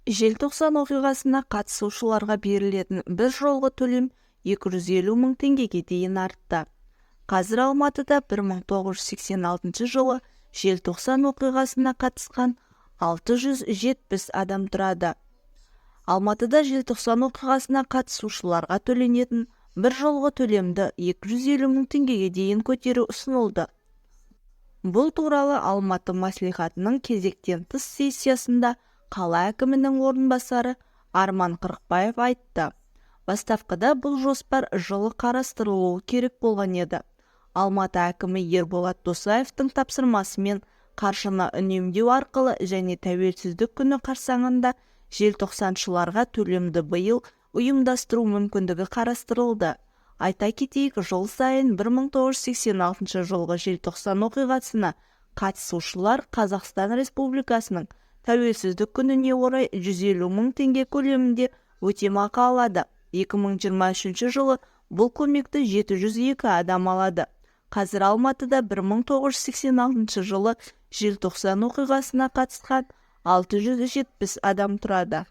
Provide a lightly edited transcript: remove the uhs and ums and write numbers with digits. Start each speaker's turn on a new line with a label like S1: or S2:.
S1: Желтоқсан оқиғасына қатысушыларға берілетін бір жолғы төлем 250 мың теңгеге дейін артты. Қазір Алматыда 1986 жылы Желтоқсан оқиғасына қатысқан 670 адам тұрады. Алматыда Желтоқсан оқиғасына қатысушыларға төленетін бір жолғы төлемді 250 мың теңгеге дейін көтеру ұсынылды. Бұл туралы Алматы мәслихатының кезектен тыс сессиясында қала әкімінің орынбасары Арман Қырықбаев айтты. Бастапқыда бұл жоспар жылы қарастырылуы керек болған еді. Алматы әкімі Ерболат Досаевтың тапсырмасымен қаржыны үнемдеу арқылы және Тәуелсіздік күні қарсаңында желтоқсаншыларға төлемді биыл ұйымдастыру мүмкіндігі қарастырылды. Айта кетейік, жыл сайын 1986 жылғы Желтоқсан оқиғасына қатысушылар Қазақстан Республикасының Тәуелсіздік күніне орай 150 мың теңге көлемінде өтемақы алады. 2023 жылы бұл көмекті 702 адам алады. Қазір Алматыда 1986 жылы Желтоқсан оқиғасына қатысқан 670 адам тұрады.